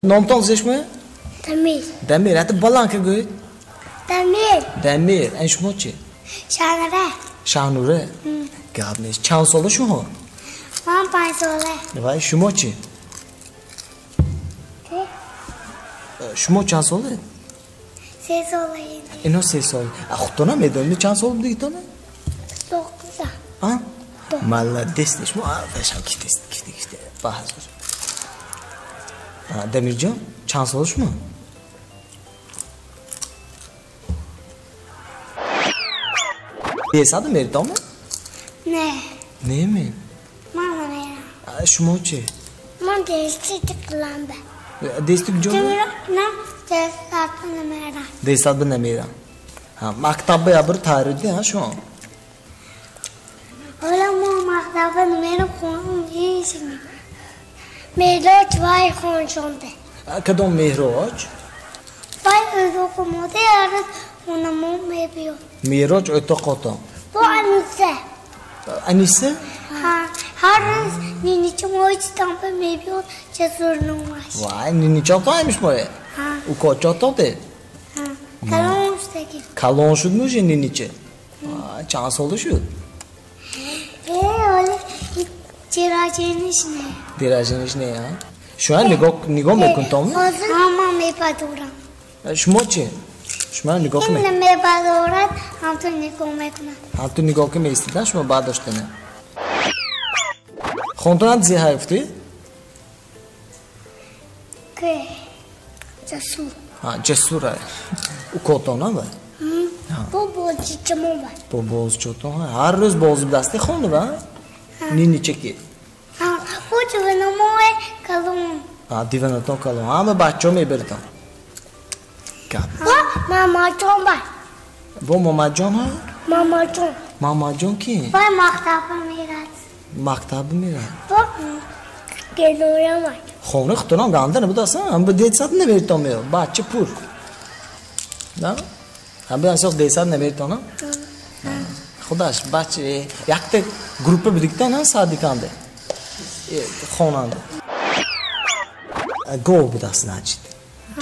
Номтон зешме? Дамир. Дамир, это баланка гӯед? Дамир. Дамир, ан шумо чи? Шаҳнура. Шаҳнура? Гап нест. Чанд сола шумо? Ман 5 сола. Вай, шумо чи? Шумо чанд сола? 3 сола. Ино 3 сола. А худтона медонед чанд сол будигитона? 9. А? Молодец, шумо фашам кифтест, кифте, кифте. Баҳазур. Дамирҷон, чанд сола шумо? Десаду меритоме? Не. Не ме? Ман намерам. Шумо чи? Ман дести тиқламба. Дести куҷо? На, десаду намерам. Десаду намерам. Мактабба ябир тайёр ҳа шумо? Ҳоло мо мактабба намерам, хонам ҳеч не. Меҳроҷ вай хоншонда. Кадом Меҳроҷ? Вай ӯзоқумода яраз хонамо мебиёд. Меҳроҷ ӯтоқото. Бо Аниса. Аниса? Ҳа, ҳар рӯз нинича мои читампа мебиёд, ҷасур номаш. Вай, ниничато ҳамиш мое? Ҳа. Укочото де? Ҳа, калон шудаги. Калон шуд мужи нинича? Чанд сола шуд? Э, ҳоли дираҷениш не. Дираҷениш не, а? Шумо нигоҳ мекун том? Ҳозир ҳама мепадорам. Шумо чи? Шумо нигоҳ ме? Ин мепадорад, ҳамту нигоҳ мекунад. Ҳамту нигоҳ ки меистида, шумо баъд доштана. Хонтонат зи ҳайфти? Ке? Ҷасур. Ҳа, ҷасур ай. Укотона ва? Бо бозичамо ва. Бо бозичотон ҳар рӯз бозӣ дасти хона ва? Ниничаки? Ҳа, бо диванамое калон. Ҳа, диванатон калон. Ҳама бачаҳо мебаритон. Гап. Бо мамаҷон ва. Бо мамаҷон ҳа? Мамаҷон. Мамаҷон ки? Вай мактаба мерад. Мактаба мерад? Бо гелоям вай. Хона хутунам ганда набуд аса? Ҳам детсад намеритон меё. Бача пур. Да? Ҳам асоқ детсад намеритонам? Худаш бача якта группа будиктан ҳа садиканде. Хонанда. Гов будаст, значит.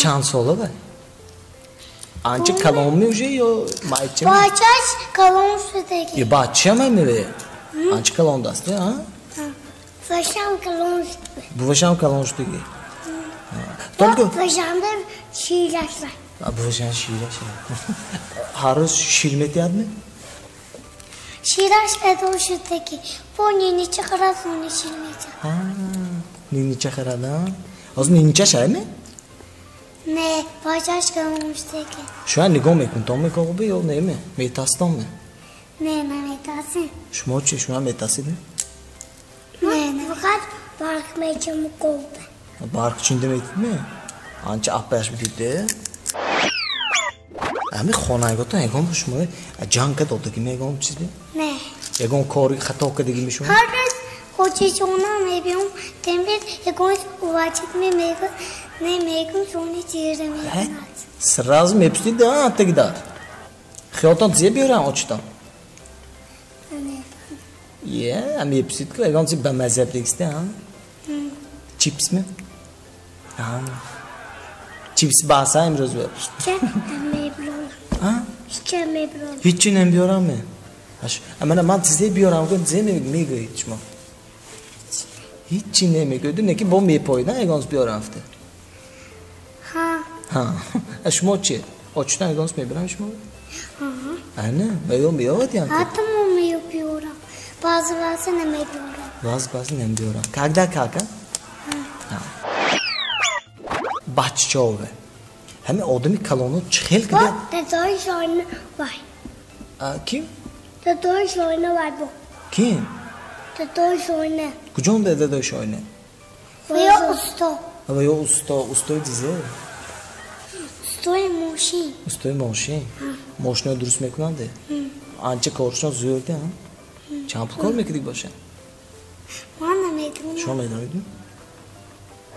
Чанд сола ва? Анча калонми уже ё майча? Бачаш калон шудаги. Ё бача мемеве? Анча калон даст, а? Бувашам калон шудаги. Бувашам калон шудаги. Только бувашамда шираш ва. Бувашам шираш. Ҳар рӯз шир метиҳадми? Шираш пайдо шудаги. Бо нинича харад, сони шир метиҳад. Ҳа, нинича харад, а? Ҳозир ниничаш ҳайми? Не, бачаш калон шудаги. Шумо нигоҳ мекунед, том мекоғби ё неме? Метастонме? Не, наметасем. Шумо чи? Шумо метасид? Не, не, фақат барқ мечам говба. Барқ чинда метидме? Анча аппаяш бидиде. Ҳами хонаготон ягон шумо ҷанг додагӣ ягон чиз? Не. Ягон кори хато кардагӣ мешумо? Ҳар рӯз ҳоҷиҷонам мебиём, тембир ягон увачид мегӯ, не мегӯм, сони ҷира мекунад. Сразу мепустид, а, тогда. Хиёлтон зе биёрам очитон? Е, а мепустид ку ягон чи ба мазза дигисте, а? Чипс ми? А. Чипс баса имрӯз бепуст. Ча мебролам. А? Ҳича мебролам. Ҳичи намебиёрам ме? Аш, мана ман зе биёрам, гӯ зе мегӯед шумо. Ҳичи намегӯед, не ки бо мепоид, ягон биёрам афте. Ҳа. Ҳа. А шумо чи? Очитон ягон мебирам шумо? Ҳа. Ана, меё меёвад янте? Ҳатто мо мебиёрам. Баъзе баъзе намебиёрам. Баъзе баъзе намебиёрам. Когда как, а? Ҳа. Баччаове. Ҳами одами калоно чӣ хел кида? Бо дадои шоина вай. А, ким? Дадои шоина вай бо. Ким? Дадои шоина. Куҷон дадои шоина? Ва ё усто. Ва ё усто, устои дизе? Устои мошин. Устои мошин? Мошиноро дуруст мекунанде? Анча коршон зӯрде, а? Чанд пул кор мекардик боша? Ман намедонам. Шумо медонед?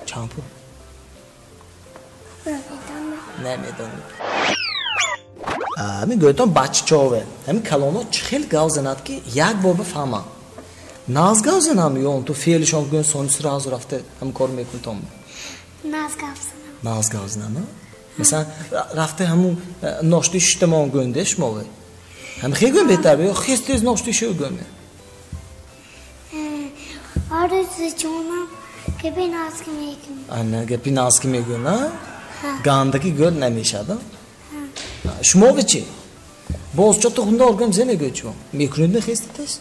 Чанд пул? Намедонам. Намедонед. Ҳамин гӯятон баччаове. Ҳамин калоно чӣ хел гав занад ки як бор бифаҳмам. Наз гав занам ё он ту феълишон гӯян сони сразу рафта ҳамин кор мекунтон? Наз гап занам. Наз гап занам? Масалан, рафта ҳамун ношти шуштамон гӯнде шумо? Ҳам хе гӯн беҳтар ё хез тез ношти шу гӯн? Орзу ҷонам гапи наз ки мегӯн. Ана гапи наз ки мегӯн, а? Гандаки гӯл намешад, а? Шумо чӣ? Боз чото хундор гӯм зе мегӯед шумо? Мекунед не хез тез?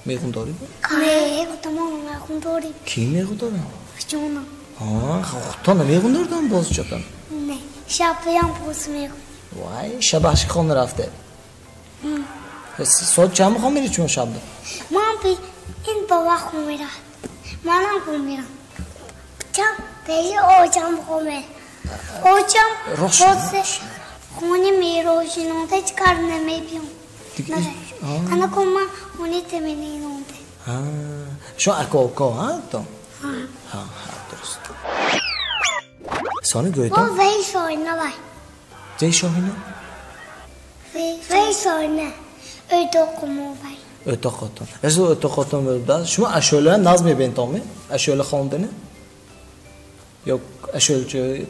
Мехундорӣ? Не, худамон мехундорем. Кӣ мехундорам? Ҷонам. Худтон намехундордам боз чотон? Не, шабаям боз мехунем. Вай, шабаши хона рафте. Соат чанд мехоҳ меред шумо шаб? Ман ин ба вақт хом мерад. Манам хом мерам. Чам пеши очам хом мерам. Очам боз хони мерошинонда ҳеҷ кар намебиём. Анако ман хони темининонда. Шумо ака-ука, ҳа, то? Ҳа, дуруст. Сони гӯйтон? Бо вей шоҳина вай. Зей шоҳина? Вей шоҳина. Өтоқумо вай. Өтоқотон. Расул өтоқотон буда. Шумо ашӯла наз мебинтон ме? Ашӯла хондани? Ё ашӯлчи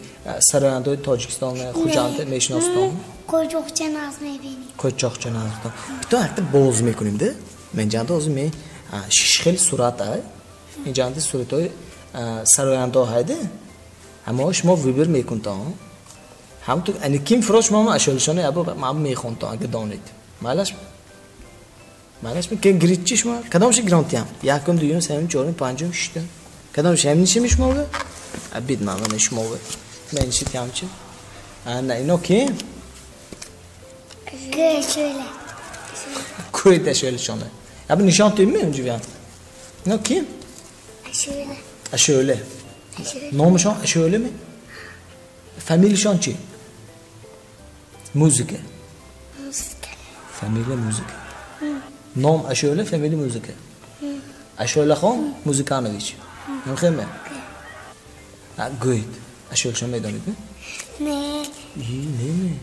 сарояндаҳои Тоҷикистон, Хуҷанд мешиноситон? Қӯчоқча наз мебинем. Қӯчоқча наз. Битон якта боз мекунем де. Мен ҷанда ҳозир ме шиш хел сурат ай. Ин ҷанда суратҳои сарояндаҳо ҳайде. Ҳамаҳо шумо выбор мекунтон. Ҳамту ани ким фурош шумо ашӯлшони ябо ман мехонтон агар донед. Майлаш? Майлаш ки гиритчи шумо? Кадомши гиронтиям? Якум, дуюм, сеюм, чорум, панҷум, шиштум. Кадомши ҳаминиши шумо? Бид ман ман шумо. Мен шитямчи. Ана ино ки? Гӯшӯла. Кӯйт ашӯлшона. Ябо нишон тим ми унҷувян? Ино ки? Ашӯла. Ашӯла. Номашон Ашӯла ми? Фамилияшон чи? Музыка. Музыка. Фамилия музыка. Ном Ашӯла, фамилия музыка. Ашӯлахон Музыканович. Намхеме? Гӯед. Ашӯлшон медонед ми? Не. Не, не.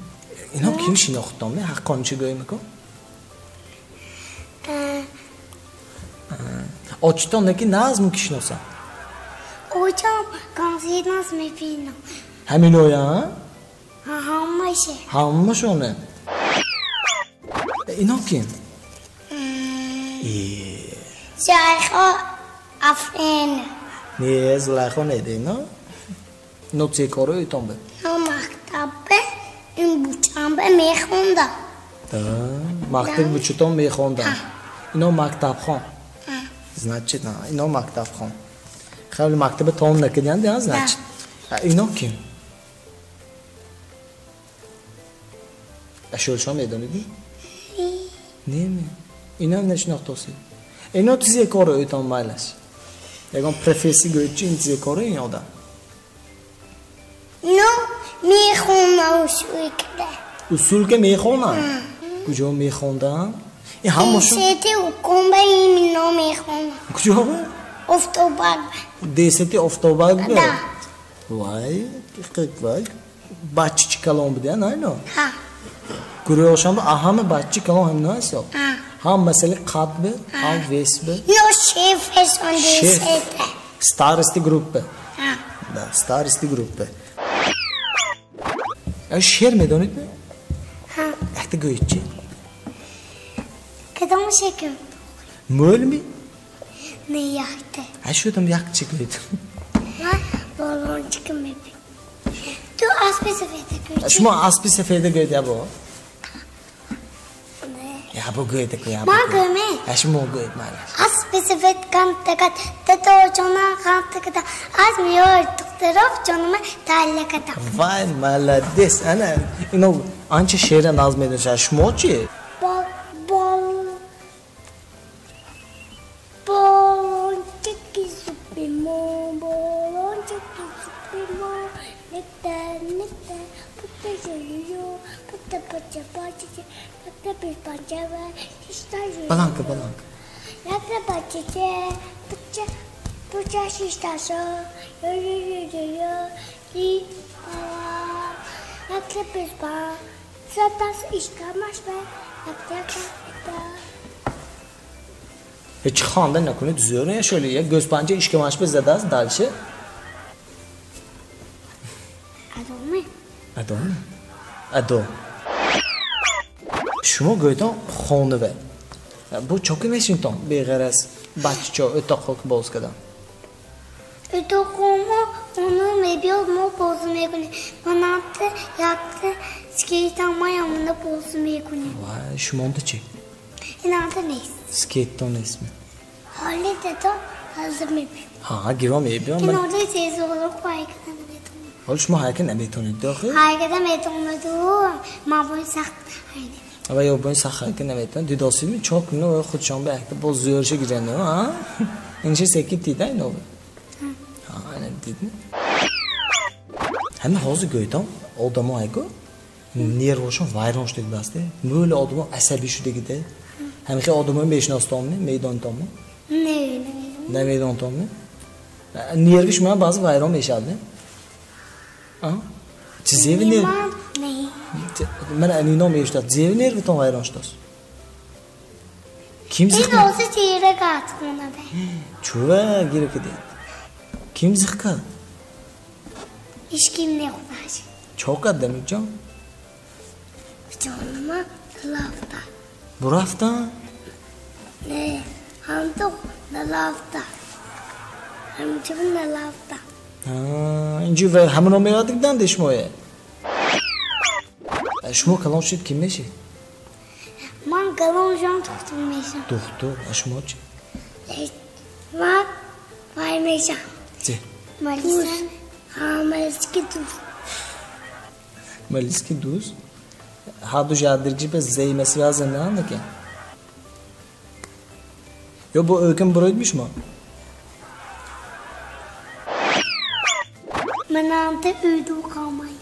Ино ким шинохтон ме? Ҳаққон чӣ гӯй мекун? Очитон неки назм ки шиносам? Очам консерт наз мебинам. Ҳаминоя? Ҳамаша. Ҳамашоне. Ино ким? Зулайхо Африн. Не, Зулайхо не, ино? Ино чӣ коро итон бе? Но мактабе ин бучамбе мехондам. Да, мактаби бучутон мехондам. Ино мактабхон. Значит, ино мактабхон. Хеле мактаба тамом накардиан, да, значит. Ино ким? Ашӯлшон медонед? Не, не. Ино нашинохтосед. Ино чизе коро итон майлаш. Ягон профессия гӯед чи ин чизе коро ин одам? Но мехонам усулка. Усулка мехонам? Куҷо мехондам? Ин ҳамашон Десети укомба имино мехонам. Куҷо? Офтобак. Десети офтобак? Да. Вай, вай. Баччи чи калон будиян, айно? Ҳа. Гурӯҳошон ҳама баччи калон ҳамино ҳисоб? Ҳа. Ҳам масъали қад бе, ҳам вес бе. Но шефешон десете. Старости группа. Ҳа. Да, старости группа. Шеър медонед ме? Ҳа. Якта гӯед чи? Кадом шекм? Мӯлми? Не, якта. А шудам як чи гӯед? Ман балончика мебинам. Ту аспи сафеда гӯед. Шумо аспи сафеда гӯед ябо? Ябо гӯед ку ябо. Ман гӯме? Шумо гӯед майлаш. Аспи сафед кантакат, тато ҷонам қантаката, аз миёр духтароф ҷонума таллаката. Вай, молодец. Ана ино анча шеъра наз медонишад. Шумо чи? Балончики супимо, балончики супимо, нета, нета, пута жую, пута пача пача, пута пача, шишта жую. Баланка, баланка. Якта пача, пача, пача шишта шо, ю ю ю ю ю, и па, якта пача, сатас ишка машба, якта якта. Ҳеч хонда накунед, зӯр я шоли як гӯспанча ишкамашба задааст дальше. Адоме? Адоме? Адо. Шумо гӯйтон хонаве. Бу чоки мешинтон беғараз баччо o'toqqa боз кардам. O'toqqa uni мебиёд мо бозӣ мекунем. Манамта якта скейтам маямында бозӣ мекунем. Вай, шумонда чи? Инанда нест. Скейтон нестми? Ҳоли дадо ҳозир мебиёд. Ҳа, гиро мебиёд. Кинода тезоро ҳайкада наметавонам. Ҳоли шумо ҳайка наметавонед дохил? Ҳайкада метавонаду, ман бои сахт ҳайка. Ва ё бои сахт ҳайка наметавонад. Дидосидми чок кунад худшон ба якта боз зӯрша гиранд, ҳа? Инша секин дида ино? Ҳа, ана дидми? Ҳама ҳозир гӯйтам одамо айго нервошон вайрон шудагӣ басте. Мӯли одамо асабӣ шудагида. Ҳамин хел одамо мешиностонми, медонтонми? Не, намедонтонми? Нерви шумо баъзе вайрон мешавад, не? А? Чи зеви нерв? Не. Ман анино мешудад. Зеви нервитон вайрон шудааст? Ким зиқ? Ин ҳозир тира гат хонада. Чува гира кидед? Ким зиқ кард? Ҳеч ким не худаш. Чо кард, Дамирҷон? Ҷонима лафта. Бурафта? Не, ҳамту налафта. Ҳамчун налафта. Инҷи ва ҳамоно меояд шумое? Шумо калон шуд ким мешед? Ман калон шудам духтур мешам. Духтур? А шумо чи? Ман вай мешам. Чи? Малиса. Ҳа, малиски дуз. Малиски дуз? Ҳарду жадиргӣ ба взаимосвязаны ки? Ё бо ӯкам буроидми шумо? Манамта ӯду қомай.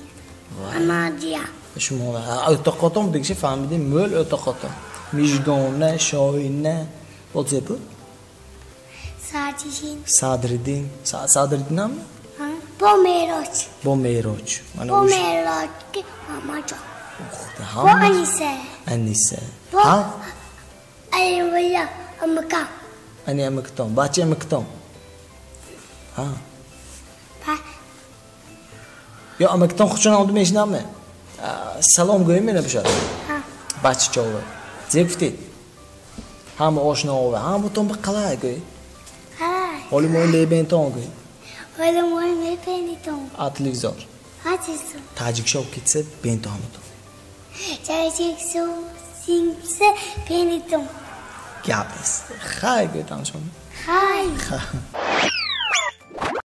Анадия. Шумо o'toqqoton degishi фаҳмидем, мӯл o'toqqoton. Мижгона, Шоина, боз зе буд? Садриддин. Садриддин. Садриддинам? Бо Мероҷ. Бо Мероҷ. Бо Мероҷ ки Мамаҷон. Бо Аниса. Аниса. Бо Алимулло амакам. Ани амактон, бача амактон. Ҳа. Ё амактон худшон омада мешинамми? Салом гӯем мена бошад. Бачачова. Зе гуфтед? Ҳама ошноова, ҳаматон ба қалай гӯед? Қалай. Ҳоли мои мебентон гӯед. Ҳоли мои мебинитон. А телевизор. А телевизор. Таҷикшов китса бентон ҳаматон. Таҷикшов сингса бенитон. Гап нест. Хай гӯед ҳамашон. Хай. Хай.